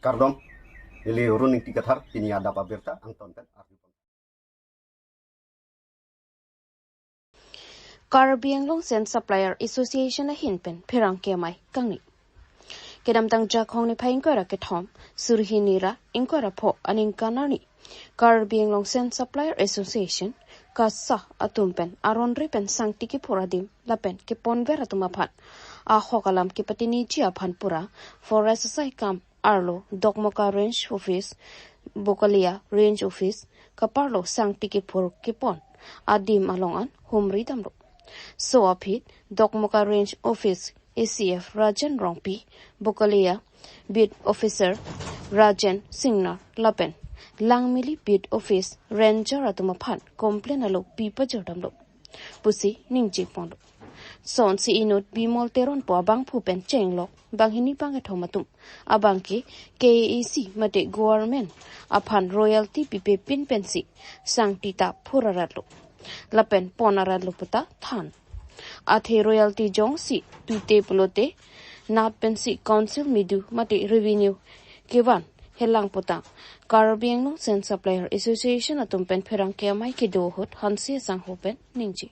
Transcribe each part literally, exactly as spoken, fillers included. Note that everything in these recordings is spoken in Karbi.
Kardom, neli Run Ingti Kathar, pini adap abirta angton pen arjupon. Karbi Anglong Sand Supplier Association ahin pen pherangke amei kangni. Kedamtang Jakhong niphai ingkoi ra kethom, suri hini ra ingkoi ra pho aningkan arni Karbi Anglong Sand Supplier Association, KASA atum pen aron re pen sangti kiphur adim lapen keponver atum aphan ahok alam kepatiniji aphan pura forest asai kam arlo Dokmoka Range Office, Bokolia Range Office kaparlo sangti kiphur kepon adim along an humri damlo. So aphi Dokmoka Range Office A C F Rajen Rongpi, Bokolia Beat Officer Rajen Singnar lapen Langmili Beat Office Ranger atum aphan complaint alo pi pajir damlo pusi ningje ponlo. Sonsi inut Bimol Teronpo abangphu pen chenglok banghini bangkethom atum abangke K A A C mate government aphan royalty pipe pin pensi sangti ta phur aratlo lapen pon aratlo puta than. Athe royalty jongsi tute pulote nat pensi council medu mate revenue kevan helang puta Karbi Anglong Sand Supplier Association atum pen pherangke amei kedo ahut hanse asangho pen ningje.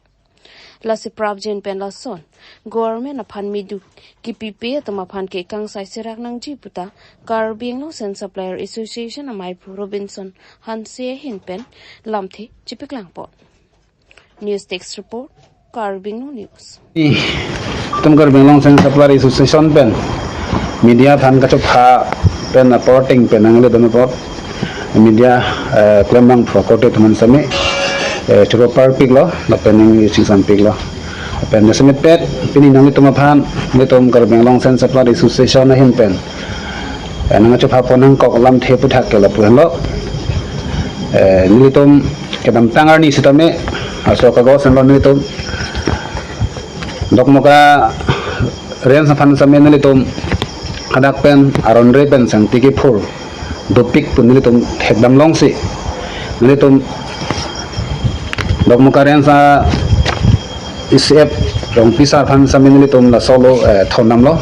Lasi prapjin pen lason government aphan medu kipipe atum aphan ke kangsai serak nangji puta Karbi Anglong Sand Supplier Association ameiphu Robinson Hanse ahin pen lamthe chipiklangpon. News Desk Report, Karbi Anglong News. Itum Karbi Anglong Sand Supplier Association pen media aphan kachopha pen aporting pen nangle don apot media, eh, klembang pho korte atum aphan same, eh, choro parpiklo lapen ning chingsam piklo. Lapen jasemet pet pini nanglitum aphan, nelitum Karbi Anglong Sand Supplier Association ahin pen, eh, nangchopha pon nangkok lamthe aputhak ke lapu henlo. Eh, nelitum kedamtang arni sitame, aso kagos henlo nelitum Dokmoka Range aphan same nelitum hadak pen aron re pen sangti kiphur dopik pu nelitum thekdam longsi, nelitum Dokmoka Range a A C F Rongpi sir aphan same nelitum laso alo, eh, thondamlo.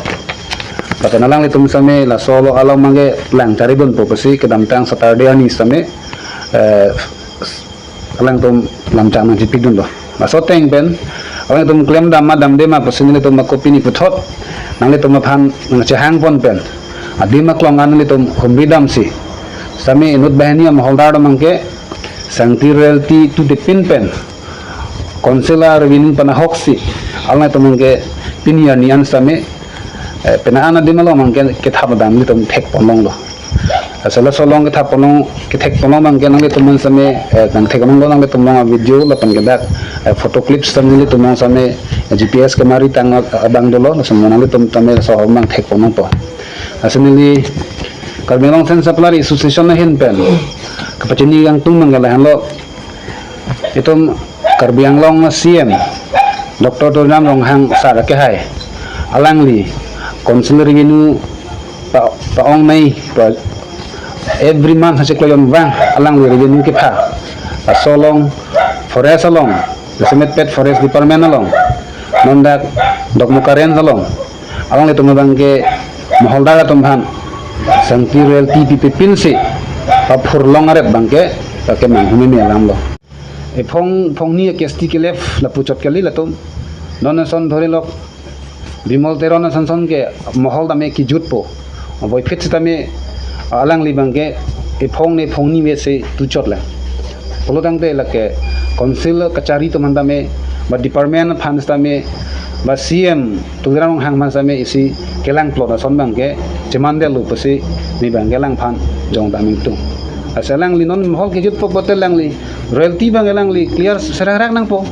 Lapen alanglitum same laso alo along abangke lang charidunpo pusi kedamtang Saturday arni same, eh, alangtum lamchak nangchipidunlo. Laso ateng pen alangtum klemdam ma damde ma pusi nelitum ako pini puthot nanglitum aphan nangchehang pon pen adim aklong an nelitum humri damsi, same inut banghini amoholdar abangke sangti royalty tute pin pen council a revenue pen ahoksi alangtum abangke pini arni an same, eh, pena an adim along abangke kethap dam nelitum thekpon longlo. Asal laso along kethap pon long, kethek pon long abangke nanglitum aphan same, eh, nangthek longlo, nanglitum along video lapen ke dak, eh, photo clips same nelitum along same, eh, G P S kemari tang abang dolo, lason nanglitum tame laso ahormu abang thekpon longpo. Asal neli Karbi Anglong Sand Supplier Association ahin pen kapachini kangtung abangke lahenlo. Itum Karbi Anglong C M Doctor Tuliram Ronghang sir akehai, alangli council revenue pa, pa-ongnei pa, every month hasi kloyon vang alangli revenue kepha. Laso along forest along, jasemet pet forest department along, non dak Dokmoka Range along, alanglitum abangke moholdar atum aphan sangti royalty pipe pinsi paphur long aret abangke, abangke manghumeme alamlo. Ephong phongni a-case ti kelep lapu chot kali latum. Non ason dhorilok Bimol Teron ason son ke mohol tame kejutpo. Voiphit sitame alangli abangke ephong ne phongni mese tu chot lang. Pulotangte lake council kachari atum aphan tame, ba department aphan sitame, ba C M Tuliram Ronghang aphan sitame isi kelang plot ason abangke chemandetlo pusi ne abangke alangphan jong daming tung. Asal alangli non mohol kejutpo pulote alangli royalty abang alangli clear serak rak nangpo.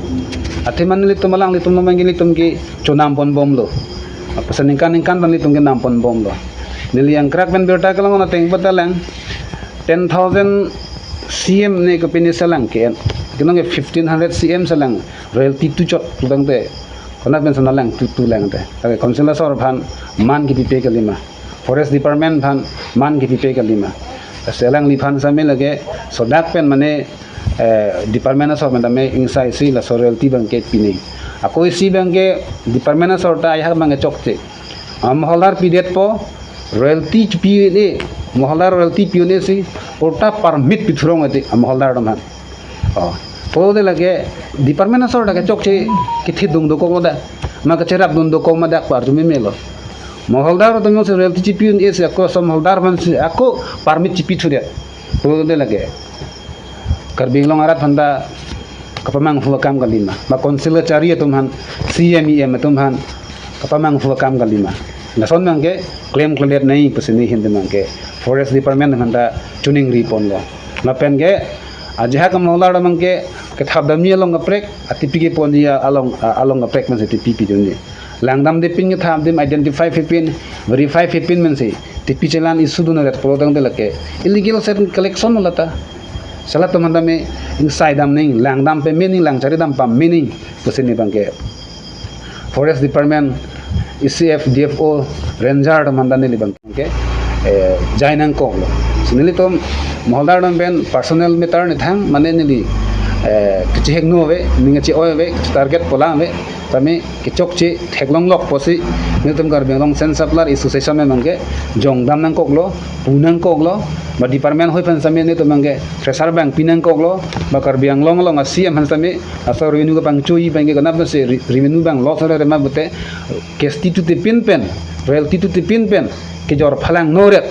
Athema nelitum alanglitum along abangke nelitum ke chonam ponbomlo. Apasa ningkan ningkan abang nelitum kenam ponbomlo. Neli angkrak pen birta kelang ateng pulote alang ten thousand C M ne kopine selang ke-en. Kenong ke fifteen hundred C M selang royalty tu chot pulotangte, konat pen sana lang tu tu lang te. Lake council asor aphan man kipipe kalima, forest department aphan man kipipe kalima. Asal alangliphan sitame lake sodak pen mane, eh, department asor pen tame ingsaisi laso royalty abangke pinei. Ako isi abangke department asor ta ajahak abangke chokche. Amoholdar pidetpo, royalty chipide, Moholdar royalty pi-un-e si, ulta permit pithu rong ati, ah, moholdar atum aphan. Oh. Pulote lake department asor ta kechokche kethidung dokoklo da. Ma kacherapdun dokok ma dak par tu memelo. Moholdar atum jongsi royalty chipi-un-e si ako aso moholdar aphan si ako permit chipithudet. Pulote lake Karbi Anglong arat aphan ta kapamanghu akam kalima. Ma council kachari atum aphan, C M, E M atum aphan kapamanghu akam kalima. Lason abangke klemkledet nangji pusi neli ahin atum abangke Forest Department aphan ta choningri ponlo. Lapen ke ajahak amoholdar abangke kethap damji along kaprek, atipi keponji along, along kaprek man si tipi pidunji. Langdamde pin, kethapde pin, identify pipin, verify pipin man si tipi chelan issue dundet pulo tangte lake illegal sand collection lo lata. Sala atum aphan tame ingsai dam nangji, langdam pame nangji, langchari dam pame nangji pusi neli abangke Forest Department, E C F, D F O, Ranger atum aphan ta neli abangke, eh, jai nangkoklo. Si nelitum moholdar atum pen personal matter neli thang, mane neli, eh, kachehek no ave, ning kache-oi ave, target polang ave, tame kechokche theklonglok pusi nelitum Karbi Anglong Sand Supplier Association abangke jongdam nangkoklo, pu nangkoklo, ba department ahoi aphan same nelitum abangke pressure abang pi nangkoklo, ba Karbi Anglong along a-C M aphan same laso revenue kapangchoji abangke konat pensi re-, revenue abang loss ore ma pute, K S T tu tipin pen, royalty tu tipin pen kejor phalang noret.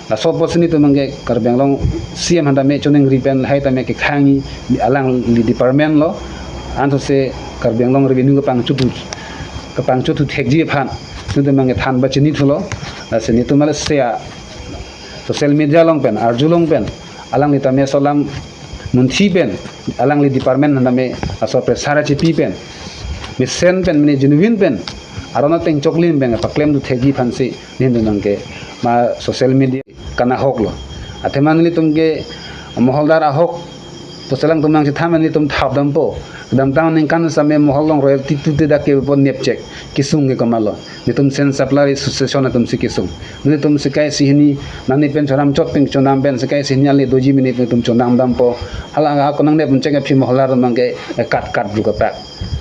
Laso pusi nelitum abangke Karbi Anglong C M aphan tame choningri pen lahai tame kekhangji, alangli department lo, ansose Karbi Anglong revenue kapangchothu, kapangchothu thekji aphan nelitum abangke than pachinithulo. Lasi nelitum male sia social media along pen, arjulong pen, alangli tame laso alam munthi pen, alangli department aphan tame laso pressure chipi pen, mesen pen, mane genuine pen aron ateng choklim pen paklemthu thekji aphan si nelitum abangke ma social media kanahoklo. Athema nelitum ke moholdar ahok, to selang tum nangchetham nelitum thap dampo. Kedamtang aningkan same mohol along royalty tute dak kepo nepchek, kesung ke komatlo. Nelitum Sand Supplier Association atum si kesung. Nelitum sekai sehini, nani pen chonam chot pen chonam pen sekai sehini ale doji minute nelitum chonam dampo. Hala ako nangnep pen chek aphi moholdar abangke, eh, kat kat bru kapak,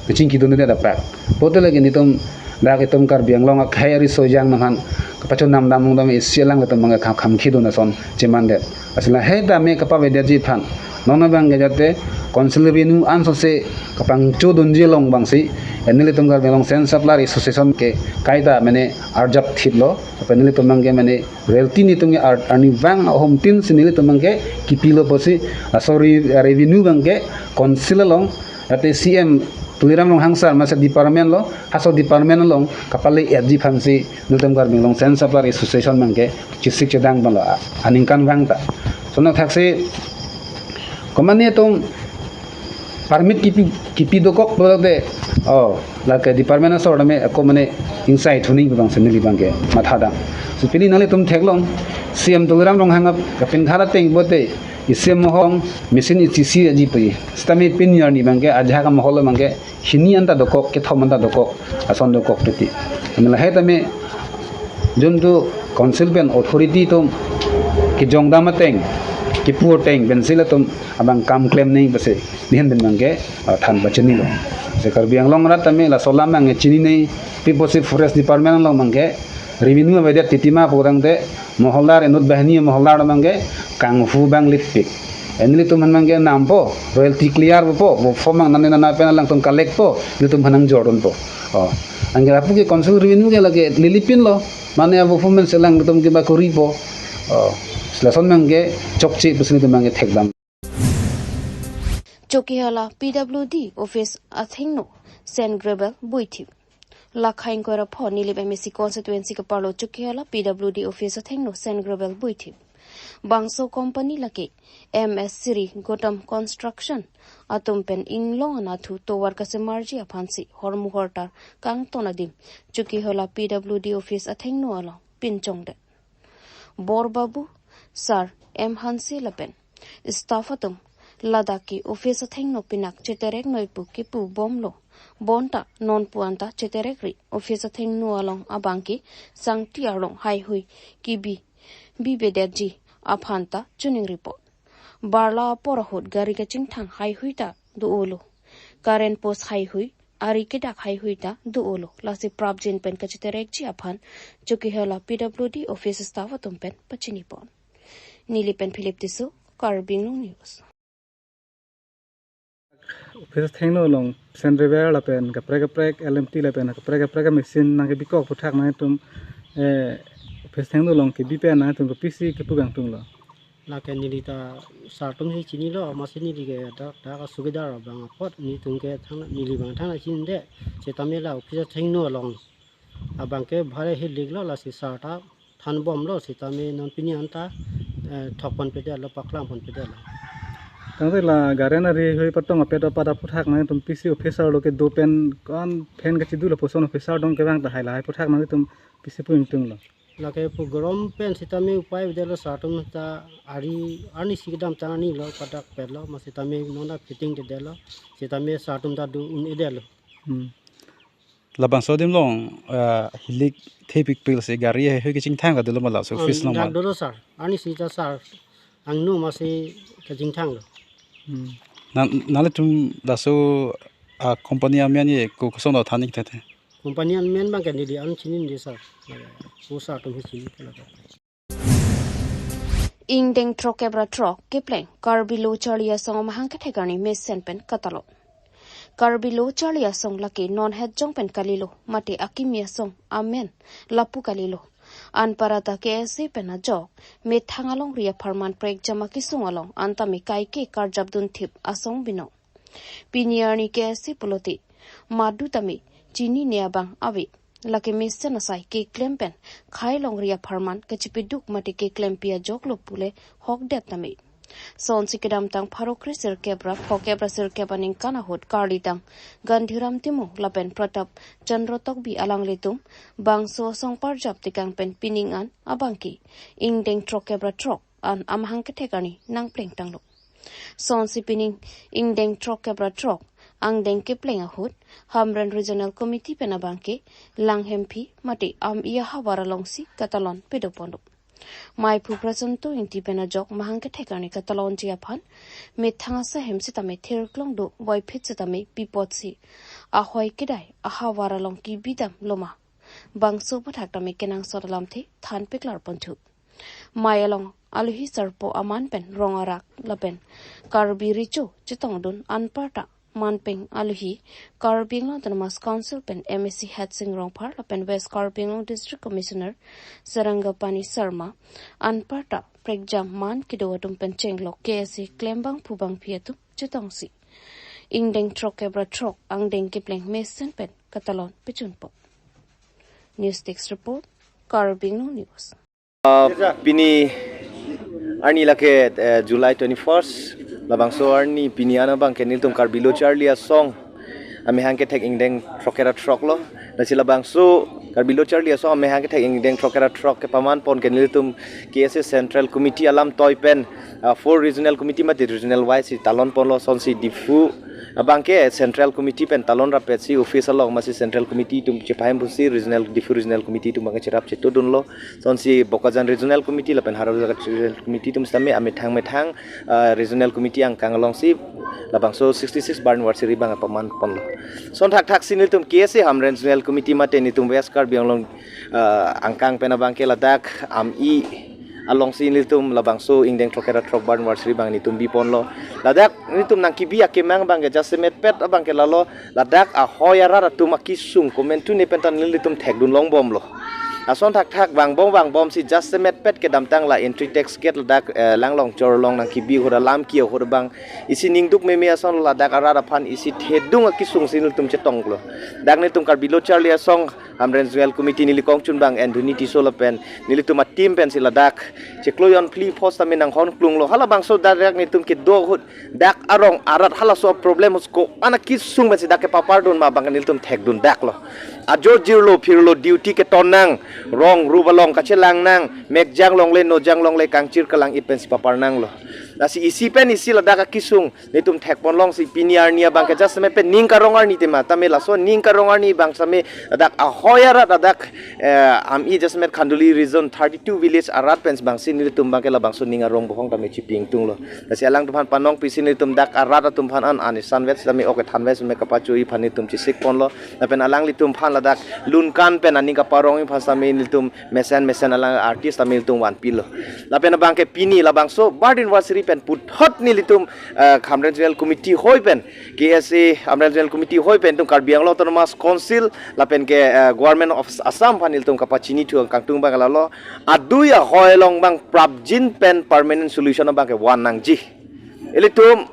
kachingki dunde kapak. Pulote lake nelitum dak itum Karbi Anglong akhai ariso ejang atum aphan kapachonam dam mung dam isi alanglitum abangke kham kham khidun ason chemandet. Lasi lahai tame kapavedetji aphan, non abangke jate council revenue ansose kapangchodunji along abang si, eh, nelitum Karbi Anglong Sand Supplier Association ke kaita mane arjap thiplo, lapen nelitum abangke mane royalty nelitum ke ar-, arnivang ahomtin si nelitum abangke kipilo pusi, ah, sorry, ah, revenue abangke council along, jate C M Tuliram Ronghang sir masa department lo, laso department along kapale-etji aphan si nelitum Karbi Anglong Sand Supplier Association abangke chesik chedang ponlo, a-, aningkanvang ta. Sonok thaksi komatne atum permit kipi, kipi dokok pulote, oh, lake department asor tame ako mane ingsai thu nangji pu abang si neli abangke matha dam. Si pini nanglitum theklong, C M Tuliram Ronghang ap kapinkhar ateng pulote, isi mohong machine isi isi aji pi. Sitame pini arni abangke ajahak amohol abangke hini anta dokok, kethom anta dokok, ason dokok titi. Tame lahai tame jun tu council pen authority atum kejongdam ateng, kepu ateng pensi latum abang kam klem nangji pusi neli ahin pen abangke, ah, than pachinilo. Si Karbi Anglong arat tame laso alam abang chini nangji, pi pusi Forest Department along abangke revenue avedet titi ma pu tangte moholdar inut banghini moholdar abangke kanghu abang lipik. Eh, nelitum aphan abangke nampo, royalty clear po, vo form abang nane nana pen alangtum collect po, nelitum aphan nangjordunpo. Oh, anke lapu ke council revenue ke lake lili pinlo, mane avo form pen si alangtum ke ba koripo. Oh, lason abangke chokche pusi nelitum abangke thekdam. Chokihola P W D office athengno sand gravel buithip. Lakha ingkoi ra pho Nilip M A C constituency keparlo Chokihola P W D office athengno sand gravel buithip. Bangso company lake M S Siri Gautam Construction atum pen inglong anatthu tovar kasemarji aphansi hormu hortar kangton adim Chokihola P W D office athengno along pinchongdet. Bor Babu, Sar M Hanse lapen staff atum ladak ke office athengno pinak cheterek noi pu kipu bomlo. Bonta non pu anta cheterek ri office athengno along abangke sangti arlong haihui kibi, bivedetji aphanta choningri po. Barla apor ahut gari kachingthang haihui ta do-olo. Current post haihui ari kedak haihui ta do-olo, lasi prapjin pen kachiterekji aphan chokihela P W D office staff atum pen pachinipon. Neli pen Philip Tisso, Karbi Anglong News. Office athengno along sandpaper lapen kaprek kaprek L M T lapen kaprek kaprek machine nangkebikok aphuthak nangtum, eh, office athengno along kebi pen nangtum kopisi kepu kangtung lo. Lake neli ta sir atum si chinilo, amatsi neli ke dak dak sugidar abang apot netum ke thang neli abang thang chinide. Sitame la office athengno along abang ke bhare hilik lo, lasi sir ta thanbomlo, sitame non pini anta, eh, thokpon pedetlo, paklang pon pedetlo. Tangte la gari nari hui patong apet apat aphuthak nangtum pisi officer lo kedo pen ko-an pen kachidu lapuson officer dong kevang tahai lahai aphuthak nangtum pisi pu ingtung lo. Lake pu gorom pen sitame upai pedetlo, sir atum ta ari arnisi kedamtang arni lo padakpetlo, amat sitame non ta fitting dedetlo, sitame sir atum ta do un-edetlo. Hmm. Labangso adim along, eh, hilik thepikpik si gari haihui kechingthang ta dolo ma laso office along ma? Dak dolo sir. Arnisi ta sir angno amatsi kechingthanglo. Hmm. Na, nanglitum laso, ah, company amen ye ko koson lo than-ik tete? Company amen abang ke neli an chinine sir. Ko sir atum si chini. Ingdeng throkkep ra throk kepleng Karbi Lo Charli Asong amahang kethek arni mesen pen katalon. Karbi Lo Charli Asong lake non hetjong pen kalilo, mate akimi asong amen lapu kalilo. Anparta K S A pen ajok methang alongri apharman prekjam akesung along antame kaike karjapdun thip asong binong. Pini arni K S A pulote madu tame chinine abang ave. Lake mesen asai keklem pen khei longri apharman kachipiduk mate keklempi ajoklo pule hokdet tame. Sonsi kedamtang pharo kre sirkep ra phokep ra sirkep aningkan ahut karlidang Gandhiram Timung lapen Pratap Chandra Tokbi alanglitum bangso asong parjap tekang pen pining an abangke ingdeng throkkep ra throk an amahang kethek arni nangplengtanglo. Sonsi pining ingdeng throkkep ra throk angdeng kepleng ahut Hamren Regional Committee pen abangke lang hemphi mate am-i ahavar alongsi katalon pedoponlo. Maiphu Prasanto Ingti pen ajok mahang kethek arni katalonji aphan methang asai hem sitame thirklong do, voiphit sitame pi apotsi ahoi kedai ahavar along kebidamlo ma, bangso aphuthak tame kenangsot alamthe thanpiklar ponthu. Mei along alohi sarpo aman pen rong arak lapen Karbi Recho chetongdun anparta manpeng alohi Karbi Anglong Autonomous Council pen M A C Headsing Rongphar lapen West Karbi Anglong District Commissioner Sarangapani Sharma anparta prekjam man kedo atum pen chenglok K S A klembangphu bangphi atum chetongsi ingdeng throkkep ra throk angdeng kepleng mesen pen katalon pechunpo. News Desk Report, Karbi Anglong News. Uh, pini arni lake, eh, July twenty-first, labangso arni pini an abangke nelitum Karbi Lo Charli Asong amahang kethek ingdeng throkkep ra throk lo. Lasi labangso Karbi Lo Charli Asong amahang kethek ingdeng throkkep ra throk kepaman pon ke nelitum K S A Central Committee alam toi pen, uh, four regional committee mate regional wise si talon ponlo. Sonsi Diphu abangke Central Committee pen talon rapetsi office along amatsi Central Committee atum chepahem pusi regional, Diphu Regional Committee atum abangke cherap chetodunlo. Sonsi Bokajan Regional Committee lapen Howraghat Regional Committee atum sitame amethang methang, ah, Regional Committee angkang alongsi labangso sixty-six bar anniversary abang paman ponlo. Son thakthaksi nelitum K S A Hamren Regional Committee mate nelitum West Karbi Anglong, ah, angkang pen abangke ladak am-i alongsi nelitum labangso ingdeng throkkep ra throk bar anniversary abang nelitum biponlo. Ladak nelitum nangkebi akemang abangke jasemetpet abangke lalo, ladak ahoi arat atum akesung komantu ne pen ta nelitum thekdun longbomlo. Ason thakthak vangbom vangbomsi jasemetpet kedamtang la entry tax gate ladak, eh, Langlongchor along nangkebi ahut alam ki ahut abang isi ningduk meme ason ladak arat aphan isi thedung akesungsi nelitum chetonglo. Dak nelitum Karbi Lo Charli Asong Hamren Regional Committee neli kongchunbang Anthony Tisso lapen nelitum a-team pensi ladak chiklo jon phli post tame nanghon klunglo. Halabangso dak nelitum kedo ahut dak arong arat halaso problem ahut ko-an akesung pensi dak kepapardun ma abang nelitum thekdun daklo. Ajor jirlo phirlo, duty keton nang, rong rup along kachelang nang, mekjang longle nojang longle kangchir kalang-it pensi papar nanglo. Lasi isi pen isi ladak akesung nelitum thekpon longsi pini arni abangke jasemet pen ning karong arni tema tame laso ning karong arni abang same ladak ahoi arat ladak eh, ami jasemet Khanduli region thirty-two village arat pen bangsi nelitum abangke labangso ning arong bohong tame chipi ingtunglo. Lasi alangtum aphan panong pisi nelitum dak arat atum aphan an an isan vet tame ok than vet me kapachui aphan nelitum chisikponlo. Lapen alanglitum aphan ladak lunkan pen aning kaparong aphan same nelitum mesen mesen alang artist tame nelitum vanpilo. Lapen abangke pini labangso birth anniversary pen puthot nelitum eh, Hamren Zonal Committee hoi pen K S A Hamren Zonal Committee hoi pen nelitum Karbi Anglong Autonomous Council lapen ke eh, Government of Assam aphan nelitum kapachini thu kangtung abang lalo adui ahoi along abang prapjin pen permanent solution abangke van nangji. Ilitum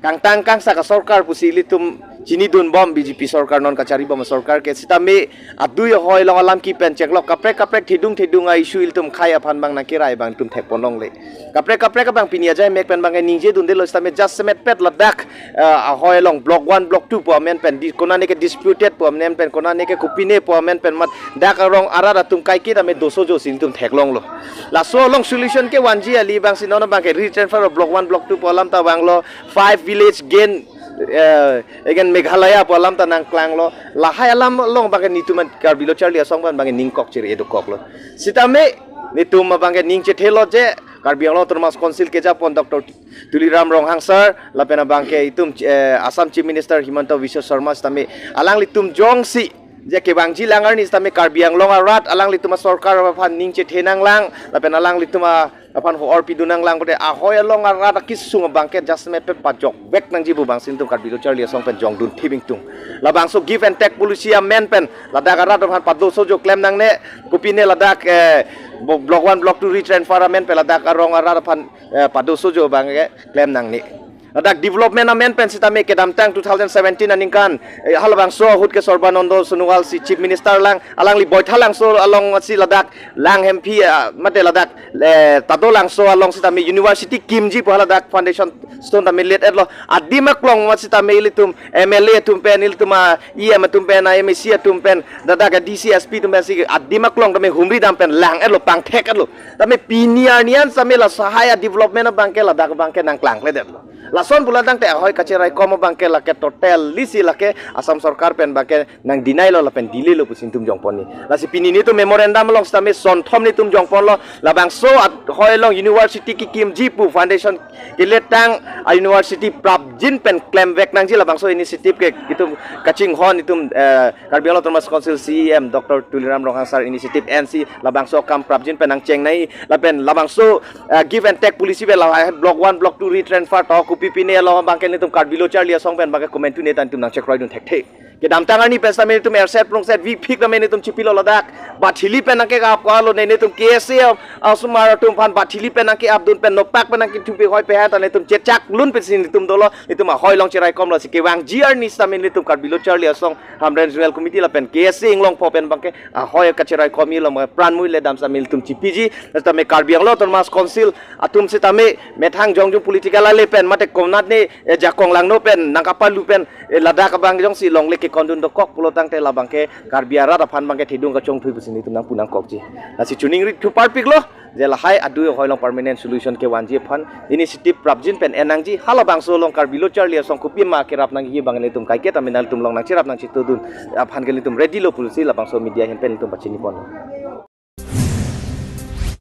kangtang kangsak asorkar pusi ilitum chinidunbom B J P sorkar non kacharibom sorkar ke sitame adui ahoi along alam kepen cheklok kaprek kaprek thedung thedung a-issue ilitum khei aphan abang nangkerai abang nelitum thekpon longle. Kaprek kaprek abang pini ajai mek pen abangke ningjedundelo sitame jasemet pet ladak eh, ahoi along block one block two pu amen pen di konane ke disputed pu amen pen konane ke kopine pu amen pen mat dak arong arat atum kaiketa me dosojo si nelitum theklonglo. Laso along solution kevanji kali abangsi non abangke retransfer block one block two pu alam ta vanglo, five village gain eh, again Meghalaya pu alam ta nangklanglo. Lahai alam along abangke nelitum Karbi Lo Charli Asong aphan abangke ningkok chiri edukoklo. Sitame nelitum abangke ning chethelo je Karbi Anglong Autonomous Council kejapon Doctor Tuliram Ronghang sir lapen abangke itum eh, Assam Chief Minister Himanta Biswa Sarma sitame alanglitum jongsi je kevangji lang arni sitame Karbi Anglong arat alanglitum asorkar aphan ning chethe nanglang lapen alanglitum a- aphan ho-or pidun nanglang pute ahoi along arat akesung abangke jasemet pen pajokvek nangji pu abangsi nelitum Karbi Lo Charli Asong pen jongdun thip ingtung. Labangso give and take policy amen pen ladak arat aphan padosojo klem nangne, kopine ladak eh, bo- block one block two retransfer amen pen ladak arong arat aphan eh, padosojo abangke klem nangne. Ladak development amen pen sitame kedamtang two thousand seventeen aningkan eh, halabangso ahut ke Sarbananda Sonowal si Chief Minister lang alangli Boithalangso along si ladak Langhemphi ah, mate ladak eh, Tadolangso along sitame university kimji pu haladak foundation stone tame let-etlo. Adim aklong mat sitame ilitum M L A atum pen ilitum a E M atum pen a M A C atum pen ladak a D C S P atum pen si adim aklong tame humri dam pen lang-etlo pangthek-etlo. Tame pini arni an same la sahai a development abangke ladak abangke nangklangkledetlo. Lason pula tangte ahoi kacheraikom abangke lake totally si lake Assam sorkar pen abangke nang deny lo lapen delay lo pusi nelitum jongponni. Lasi pini nelitum memorandum along sitame sonthom nelitum jongponlo labangso ahoi along university kekimji pu foundation keletang a university prapjin pen klemvek nangji labangso initiative ke itum kachinghon itum eh, Karbi Anglong Autonomous Council C E M Doctor Tuliram Ronghang sir initiative N C labangso akam prapjin pen nangchengnai lapen labangso eh, give and take policy pen lahai block one block two retransfer to kopipine along abangke nelitum Karbi Lo Charli Asong pen abangke komantu ne tan nelitum nangchekroidun thekthe. Kedamtang arni pen sitame nelitum erset prongset vi phik tame nelitum chipilo ladak. Bathili pen nangke-ap ko alo ne nelitum K S A asomar atum aphan Bathili pen nangke-apdun pen nopak pen nangkethupi hoi pehat nelitum chechak lun pensi nelitum dolo nelitum ahoi along cheraikomlo si kevangji arni sitame nelitum Karbi Lo Charli Asong Hamren Zonal Committee lapen K S A inglongpo pen abangke ahoi kacheraikom-i along pranmui le dam sitame nelitum chipiji. Sitame Karbi Anglong Autonomous Council atum sitame methang jongjung political ale pen mate konat ne eh, jakong langno pen nangkapalu pen eh, ladak abang jongsi longle kekondun dokok pulo tangte labangke Karbi arat aphan abangke thedung kachongthui pusi nelitum nangpu nangkokji. Lasi chuning rit thu parpiklo je lahai adui ahoi along permanent solution kevanji aphan initiative prapjin pen en nangji halabangso along Karbi Lo Charli Asong kopima kerap nangji abang nelitum kaiketa nelitum along nangcherap nangchetudun aphan ke nelitum ready lo pusi labangso media ahin pen nelitum pachiniponlo.